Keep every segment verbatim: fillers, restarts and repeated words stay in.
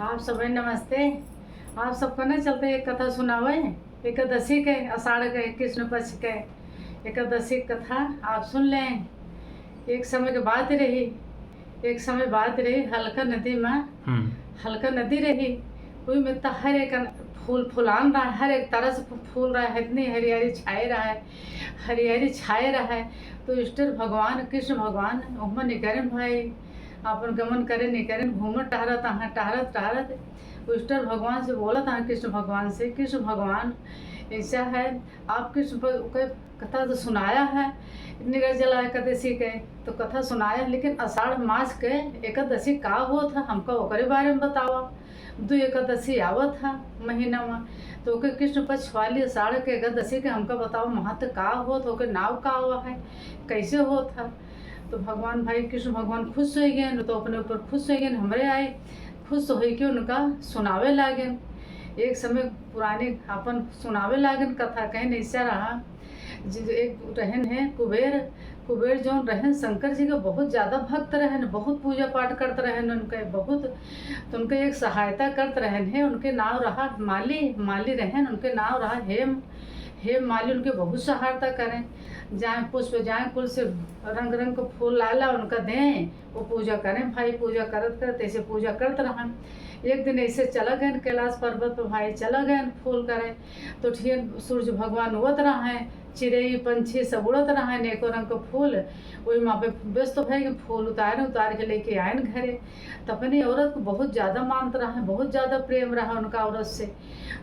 आप सबै नमस्ते। आप सबको ना चलते एक कथा सुनावे, एकादशी के, आषाढ़ के, कृष्ण पक्ष के एकादशी के कथा आप सुन लें। एक समय के बात रही, एक समय बात रही, हलका नदी में, हम्म। हलका नदी रही, ओई में त हर एक फूल फुलान रहा, हर एक तरह से फू-, फूल रहा है, इतनी हरियाली छाए रहा है, हरियाली छाए रहा है। तो इष्ट भगवान, कृष्ण भगवान ओहमा निकरेन भाई, आपन गमन करे निकरेन, घूमत टहरत अहाँ, टहरत टहरत इष्ट भगवान से बोलत अहाँ, कृष्ण भगवान से, "कृष्ण भगवान, ऐसा है, आप कृष्ण प-, के कथा तो सुनाया है निर्जला एकादशी के, तो कथा सुनाया है, लेकिन आषाढ़ मास के एकादशी का होत है, हमका ओकरे बारे में बतावा।" दो एकादशी आवत है महीना में, तो ओके कृष्ण पक्ष वाली आषाढ़ के एकादशी के हमका बतावा, महत्व का होत, ओके नाव का हुआ है, कैसे होत है। तो भगवान भाई कृष्ण भगवान खुश होइ गए, तो अपने ऊपर खुश होइ गए, हमरे आए खुश होइ के उनका सुनावे लागेन। एक समय पुरानी आपन सुनावे लागेन कथा, कहेन ऐसा रहा, जो एक रहन है कुबेर, कुबेर जौन रहन शंकर जी के बहुत ज्यादा भक्त रहन, बहुत पूजा पाठ करत रहन उनके, बहुत, तो उनके एक सहायता करत रहन है, उनके नाव रहा माली, माली रहन, उनके नाव रहा हेम, हेम माली उनके बहुत सहायता करें, जाए पुष्प, जाए कुल से रंग रंग के फूल लाला उनका दें, वो पूजा करें भाई, पूजा करत करत ऐसे पूजा करत रहन। एक दिन ऐसे चला गए कैलाश पर्वत पर भाई, चला गए फूल करे, तो ठियन सूरज भगवान उगत रहे, चिड़ई पंछी सब उड़त रहे, अनेकों रंग के फूल, वही वहाँ पे व्यस्त भए के फूल उतारे, उतार के लेके आयन घरे। तो अपनी औरत को बहुत ज्यादा मानत रहे, बहुत ज्यादा प्रेम रहा उनका औरत से।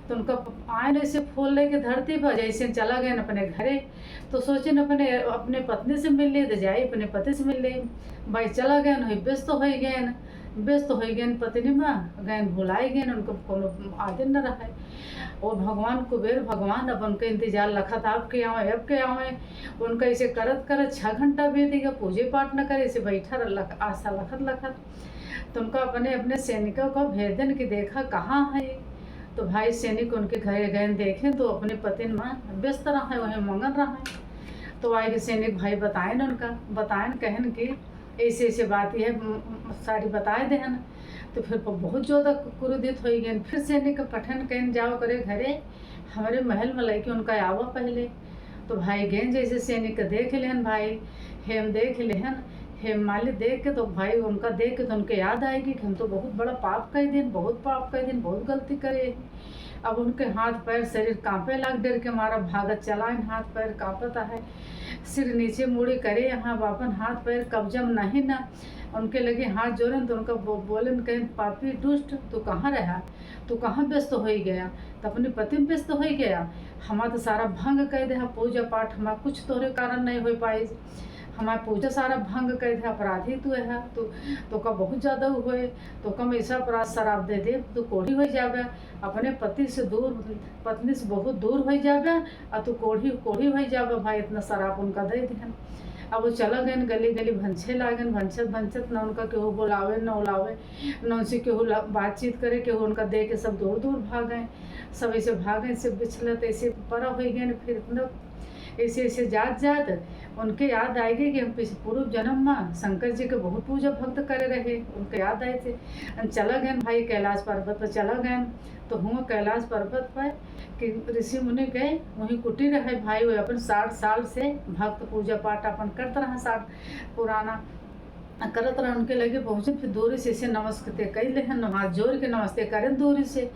तो उनका प-, आयन ऐसे फूल लेके धरती पर, जैसे चला गए अपने घरे, तो सोचेन अपने, अपने पत्नी से मिल ले, तो जाए अपने पति से मिल ले। भाई चला गए, वही व्यस्त हो गए, व्यस्त हो गए पत्नी में, गए भुलाई गए, उनको कोनो आदि न रहे। और भगवान कुबेर भगवान अब उनके इंतजार लखत, अब के आवे, अब के आवे। उनका ऐसे करत करत छह घंटा बीत गया, पूजे पाठ न करे, ऐसे बैठा रह-, लख-, आशा लखत लखत। तो उनका अपने, अपने सैनिकों को भेजन कि देखा कहाँ है। तो भाई सैनिक उनके घरे गए, देखे तो अपने पतिन में व्यस्त रहे, वहीं मगन रहे। तो आए के सैनिक भाई बताएन उनका, बताएन, कहेन कि ऐसे ऐसे बात ये, म, म, सारी बताए देहन। तो फिर ब-, बहुत ज्यादा क्रोधित हो गए। फिर सैनिक पठन कहेन, जाओ करे घरे, हमरे महल में लइके उनका आवा पहले। तो भाई गएन जैसे सैनिक के देख लेहन भाई, हेम देख लेहन, हेम माली देख के, तो भाई उनका देख के तो उनके याद आएगी कि हम तो बहुत बड़ा पाप कर दिन, बहुत पाप कर दिन, बहुत गलती करे। अब उनके हाथ पैर शरीर कांपे लाग, डर के मारा भागत चलाएन, हाथ पैर कांपत है, सिर नीचे मुड़ी करे, यहाँ अपन हाथ पैर कब्जा में नहीं ना। उनके लगे हाथ जोड़ेन तो उनका बो-, बोलेन, कहेन, "पापी दुष्ट, तू कहाँ रहा? तू कहाँ व्यस्त होई गया?" तो अपने पति में व्यस्त होई गया। हमार तो सारा भंग कर दे, पूजा पाठ हमार कुछ तोहरे कारण नहीं हो पाई, हमार पूजा सारा भंग कर दे, अपराधी तू है, तू, तोका बहुत ज्यादा होए, तोका हम ऐसा अपराध शराप दे दे, तू कोढ़ी हो जाबे, अपने पति से दूर, पत्नी से बहुत दूर हो जाबे, और तू कोढ़ी, कोढ़ी हो जाबे भाई, इतना शराप उनका दे दिहन। अब वो चला गए गली गली भंछे लागेन, भंछत भंछत न उनका केहू बोलावे, न उलावे, न उनसे केहू ला-, बातचीत करे, केहू उनका दे के सब दूर दूर भागे, सब ऐसे भागे से बिछलत ऐसे परा हो गए। फिर इतना ऐसे ऐसे जात जात उनके याद आएगी कि हम पिछ-, पूर्व जन्म में शंकर जी के बहुत पूजा भक्त करे रहे, उनके याद आए थे। हम चला गए भाई कैलाश पर्वत पर चला गए, तो हुआ कैलाश पर्वत पर कि ऋषि मुनि गए, वहीं कुटीर है भाई, वो अपन साठ साल से भक्त पूजा पाठ अपन करत रहा, साठ पुराना करत रहा। उनके लगे पहुँचे, फिर दूरी से ऐसे नमस्ते कई लेहन, हाथ जोड़ के नमस्ते करें दूरी से।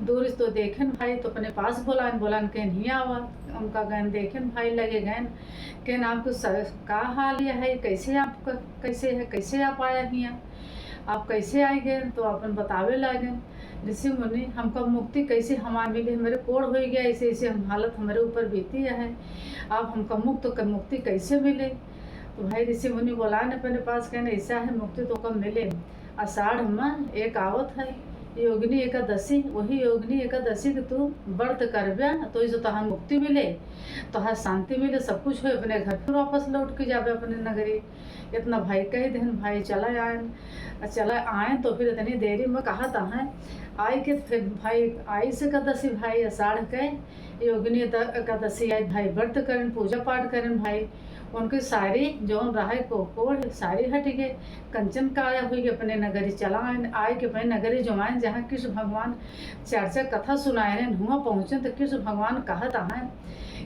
दूरी से तो देखेन भाई, तो अपने पास बोलाएन, बोलाएन कहेन, "हियाँ आवा।" उनका गएन देखेन भाई लगे गएन, कहेन, "आपको स-, का हाल यह है, कैसे आप क-, कैसे है, कैसे आप आया हियाँ, आप कैसे आए गए?" तो अपन बतावे लागेन, "ऋषि मुनि, हमका मुक्ति कैसे हमार मिले, हमारे कोढ़ हो गया, ऐसे ऐसे हम हालत हमारे ऊपर बीती है, आप हमका मुक्त क-, मुक्ति कैसे मिले?" तो भाई ऋषि मुनि बोलाएन अपने पास, कहेन, "ऐसा है, मुक्ति तो कब मिले, आषाढ़ में एक आवत है, योगिनी एकादशी, वही योगिनी एकादशी के तू व्रत करबे, तो ही तो तोहार मुक्ति मिले, तोहार शांति मिले, सब कुछ हो, अपने घर फिर वापस लौट के जाबे अपने नगरी।" इतना भाई कह देहन, भाई चला आएन, चला आएन तो फिर इतनी देरी में कहा था है, आई के फिर भाई आइस एकादशी भाई आषाढ़ के, योगिनी एकादशी आई भाई, व्रत करेन, पूजा पाठ करेन भाई, उनके सारी जौन रहे को कोढ़ सारी हटि गए। कंचन काया हुई अपने नगरी चला आयन, आय के अपने नगरी जो आयन, जहाँ कृष्ण भगवान चर्चा कथा सुनाए रहन, हुआ पहुँचन तो कृष्ण भगवान कहत हैं,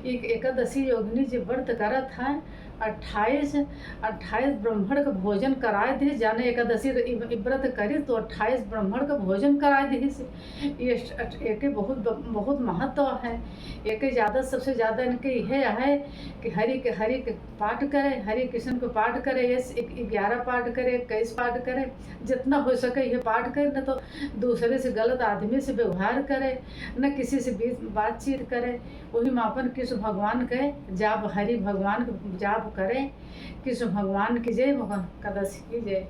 एक एकादशी योगिनी जी व्रत करत है, अट्ठाईस, अट्ठाईस ब्राह्मण के भोजन कराए दे, जाने एकादशी के इ-, इ व्रत करी तो अट्ठाईस ब्राह्मण के भोजन कराए दे से। ये अट-, एके बहुत ब-, बहुत महत्व है। एके ज़्यादा, सबसे ज़्यादा इनके यह है कि हरि के, हरि के पाठ करे, हरि कृष्ण को पाठ करे, ये स-, एक ग्यारह पाठ करे, इक्कीस पाठ करे, जितना हो सके ये पाठ करे, न तो दूसरे से गलत आदमी से व्यवहार करे, न किसी से बीच बातचीत करे। वही में अपन कृष्ण भगवान के जाप, हरि भगवान के जाप करे। कृष्ण भगवान की जय, भगवान एकादशी की जय।